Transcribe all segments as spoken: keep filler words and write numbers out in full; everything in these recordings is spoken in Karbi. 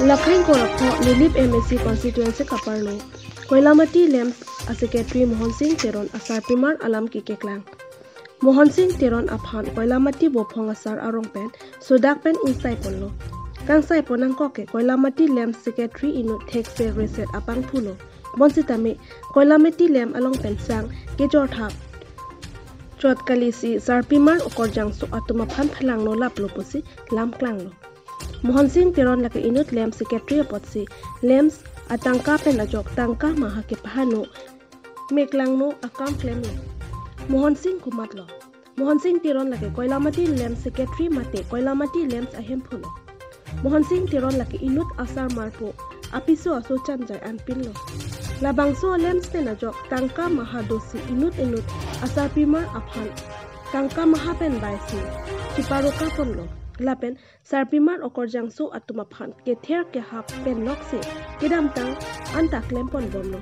Lakreng Korapho Nilip M A C constituency kaparlo Koilamati LAMPS a-secretary Mohon Sing Teron asarpimar alam kekeklang. Mohon Sing Teron aphan Koilamati Bophong asar arong pen sodak pen ingsai ponlo. Kangsai pon nangkok ke Koilamati LAMPS secretary inut thekser reset apangphulo. Bonsitame Koilamati LAMPS along pen sang kejor thap chot kali si sarpimar okorjangso atum aphan phalangno laplo pusi lam klanglo. Mohon Sing Teron lake inut LAMPS secretary apotsi LAMPS atangka pen ajok tangka maha kepahano meklangno akam klemlo. Mohon Sing komatlo? Mohon Sing Teron lake Koilamati LAMPS secretary mate Koilamati LAMPS ahemphu lo? Mohon Sing Teron lake inut asarmarpo, apiso aso chanjai anpinlo. Labangso LAMPS pen ajok tangka maha dosi inut inut asarpimar aphan tangka maha pen baisi chiparoka ponlo. Lapen sarpimar okorjangso atum aphan kether kehap pen loksi kedamtang anta klem ponbomlo.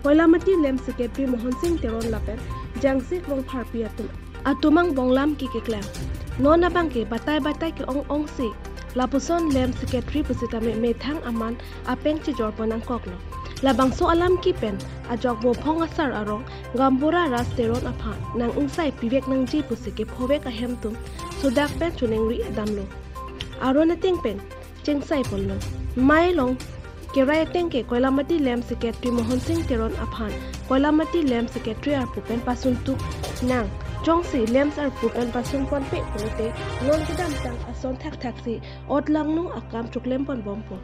Koilamati LAMPS secretary Mohon Sing Teron lapen Jangsik Rongpharpi atum atum angbong lam kekeklang. Non abang ke batai batai ke-ong ongsi lapuson LAMPS secretary pusitame methang aman apeng chejor pon nangkoklo. Labangso alam kipen ajok Bophong asar arong Gambura Ras Teron aphan nang ingsai pivek nangji pusi kephovek ahemtum sodak pen choningri damlo. Aron ateng pen chingsai ponlo. Mei along kerai ateng ke Koilamati LAMPS secretary Mohon Sing Teron aphan Koilamati LAMPS secretary arpu pen pasuntuk nang. Jongsi LAMPS arpu pen pasun ponpe pulote non kedamtang ason thakthaksi ot langno akam choklem ponbompo.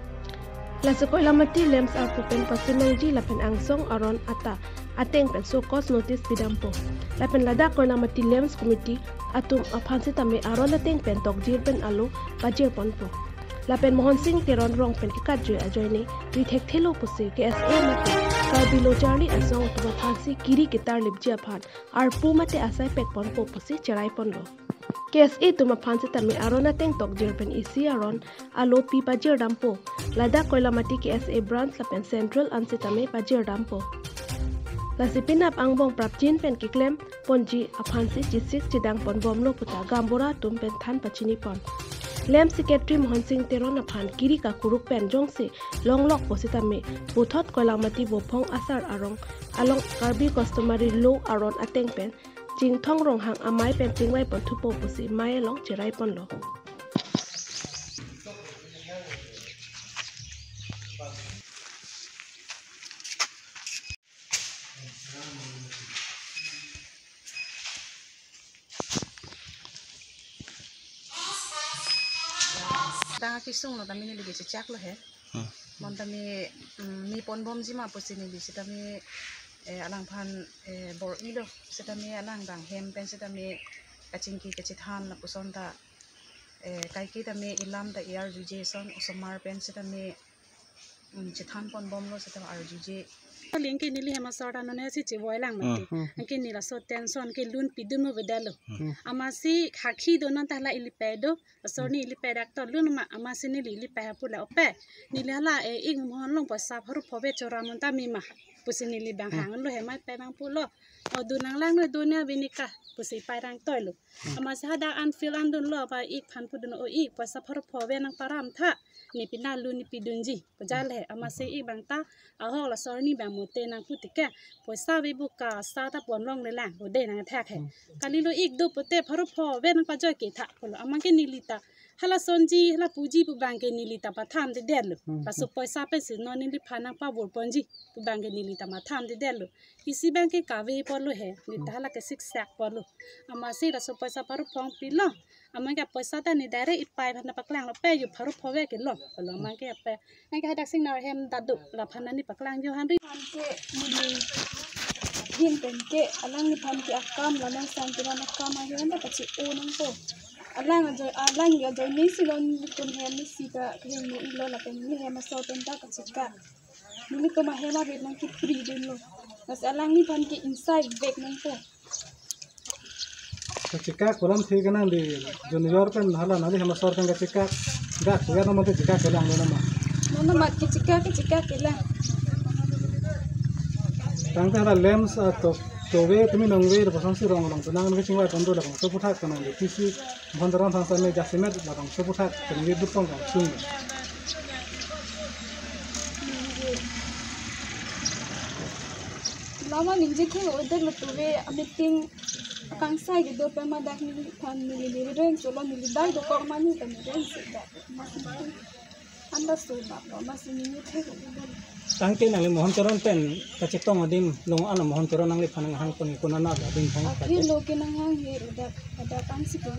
Laso Koilamati LAMPS arpu pen pasun nangji lapen angsong aron ata ateng pen show cause notice pidampo. Lapen ladak Koilamati LAMPS committee atum aphan sitame aron ateng pen tokjir pen alo pajir ponpo. Lapen Mohon Sing Teron rong pen kekatjui ajoine ri thekthelo pusi K S A mate Karbi Lo Charli Asong atum aphansi kiri ketarlipji aphan arpu mate asai pek ponpo pusi cherai ponlo. K S A atum aphan sitame aron ateng tokjir pen isi aron alo pi pajir dampo. Ladak Koilamati K S A branch lapen central an sitame pajir dampo. Lasi penap angbong prapjin pen keklem ponji aphansi chesik chedang ponbomlo puta Gambura atum pen than pachini pon. LAMPS secretary Mohon Sing Teron aphan kiri kakuruk pen jongsi longlok pusitame puthot Koilamati Bophong asar arong along Karbi customary law aron ateng pen Chingthong Ronghang amei pen chingvai ponthupo pusi mei along cherai ponlo. Tang akisung lo tame neli kechechak lo he. Hmm. Bonta mi, mm, mi ponbomji ma pusi neli sitame, eh, alangphan, eh, bor-ilo sitame alang dang hem pen sitame kachingki kachethan lapuson ta, eh, kaike tame ilam ta iar juje son osomar pen sitame, mm, chethan ponbomlo sitame arjuje. Lingke neli hem asor ta non he si chevoi lang mati. Hmm. Anke neli laso tension ke lun pidun mo bedalo. Hmm. Amatsi khakhi do non ta la ili pe do. Asor ni ili pe dak to lun ma, amatsi neli ili pe hapu la ope. Neli hala, eh, ik mohon long poisa pharo phove chora monta mi ma pusi neli bang hang lo he mai pe bang pulo. O du nang lang no dunia binika pusi pai rang toilo. Amatsi hadak an feel an dunlo ba ik phan pudun o ik poisa pharo phove nang param tha. Ne pina lun ne pidunji. Pajal he amatsi ik bang ta ahok la asor ni bang mote nang pu tike. Poisa ve buka sa ta pon long le lang. Ode nang thak he. Kalilo ik do pote pharo phove nang pajoi ke tha pulo. Amat ke neli ta hala sonji, hala puji pu bang ke neli ta patham dedetlo. Hmm. Laso poisa pensi non neliphan nang pavor ponji pu bang ke neli ta matham dedetlo. Isi bang ke kave pulo he, neli ta hala ke siksak pulo. Amatsi laso poisa pharo phong pilo. Amat ke poisa ta ne direct ipai aphan paklanglo pe yo pharo phove ke lo pulo amat ke pe. Anke hadak sing nar hem dadu laphan nani paklang yo hanri. Anke neli hin pen ke alangliphan ke akam la nang sang kiran akam ahem ta kachi-o nangpo. Alang ajoine, alang ajoine si lon kun hem ni si ka hem ni ilo lapen ni hem asor pen ta kachika. Neli koma hem arit nang kipri dunlo. Lasi alangliphan ke ingsai vek nangpo. Kachika kolam thi kanang di junior pen hala nali hem asor pen kachika. Dak kuya nama te chika kelang lo nama. Mana mat kachika, kachika kelang. Tangte hala LAMPS ato tove tumi nongve de pasang si rong rong tenang nang chingvai pon do labangso aphuthak kanang di P C Bhondaram Phangsa me jasemet labangso aphuthak tumi dupong kang sung. Lama ningje thek-o det lo tuve a meeting kangsai kedo pen ma dak neliphan neli neli reng cholo neli dak dokok ma neli ta neli reng si dak. Anda so dak lo ma si ningje thek-o det. Tangte nangli Mohon Teron pen kachetong adim long ano Mohon Teron nangliphan nanghang pon ikuna na adim thang Akhir kachet. Lo ke nanghang he dak dak an si ke.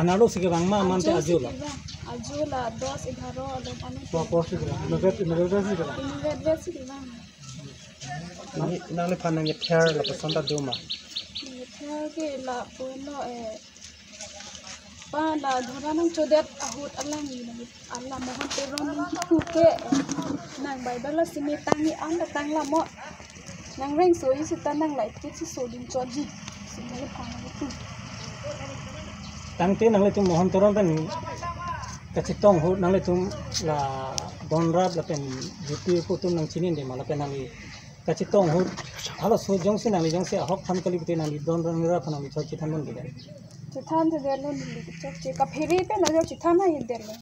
Analo si kevang ma mante Ajo si ajo la. Kevang. Ajo la dos egharo lo pano. Wa por si kevang. Inutvet inutvet si kevang. Inutvet si kevang. Nang nangliphan nangkether lapuson ta do ma? Nangkether ke lapu-an lo eh. Pa la dhora nangchodet ahut alang ni nang ala Mohon Teron nangkipu ke eh. Nang Bible la simi tang ni an la tang la mo. Nang reng so isi ta nang lai kit si so ding chotji. Si nangliphan nangkipu. Tangte nanglitum Mohon Teron pen kachetong ahut nanglitum la don rat lapen juti kutum nangchini de ma lapen nangli kachetong ahut halaso jongsi nangli jongsi ahok than kali pute nangli don rat nangli chot chethan pon ke. Chethan te der lo neli chot che kaphere pen na chot chethan ha der lo.